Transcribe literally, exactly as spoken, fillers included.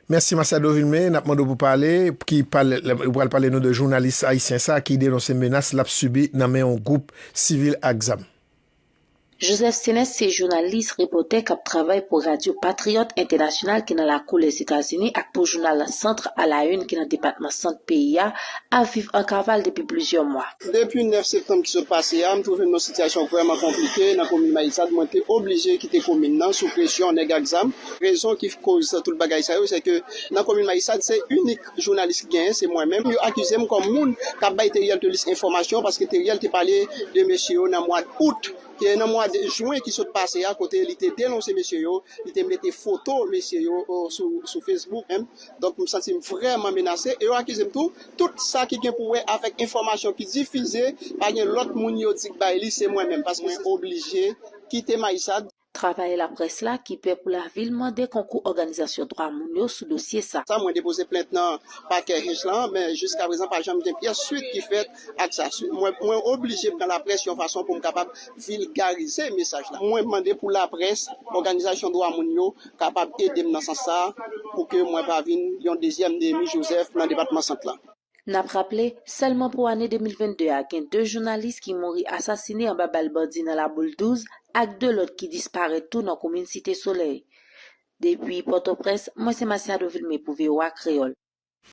Mèsi Masiado Vilmé, n ap mande w pou pale, ki pale, ou pral pale nou de jounalis ayisyen sa ki denonse menas l ap sibi nan men yon gwoup sivil ak zam. Joseph Stenès se jounalis, repòtè k ap travay pou Radyo Patriyòt Entènasyonal ki nan lakou Lèzetazini ak pou jounal Centre à la Une ki nan depatman Sant peyi a, ap viv an kaval depi plizyè mwa. Depi nèf septanm ki sot pase a, m twouve m nan sitiyasyon vrèman konplike nan komin Mayisad. Mwen te oblije kite komin nan sou presyon nèg ak zam. Rezon ki koz tout bagay sa yo, se ke nan komin Mayisad, se inik jounalis ki genyen, se mwen menm. Yo akize m kòm moun k ap bay Theriel Thelis enfòmasyon, paske Theriel te pale de mesye yo nan mwa d out. Ke nan mwa de jen ki sot pase a, kote li te denonse mesye yo, li te mete foto mesye yo sou, sou Facebook menm. Donk, m santi m vrèman menase. E yo akize m tou, tout sa ki gen pou wè avèk enfòmasyon ki difize, pa gen lòt moun yo di k bay li, se mwen menm, paske mwen oblije kite Mayisad. Travayè laprès la ki pè pou lavi l mande konkou òganizasyon dwa moun yo sou dosye sa. Sa, mwen depoze plent nan pakè Hinche lan, men jiskaprezan pa janm gen pyès swit ki fèt ak sa. Mwen, mwen oblije pran laprès yon fason pou m kapab vilgarize mesaj la. Mwen mande pou laprès, òganizasyon dwa moun yo kapab ede m nan sans sa, pou ke mwen pa vin yon dezyèm Néhémie Joseph nan depatman Sant lan. N ap raple, sèlman pou ane de mil vennde a, gen de jounalis ki mouri asasine anba bal bandi nan Laboul douz ak de lòt ki disparèt tou nan komin Site Solèy. Depi Pòtoprens, mwen se Masiado Vilmé pou V O A Kreyòl.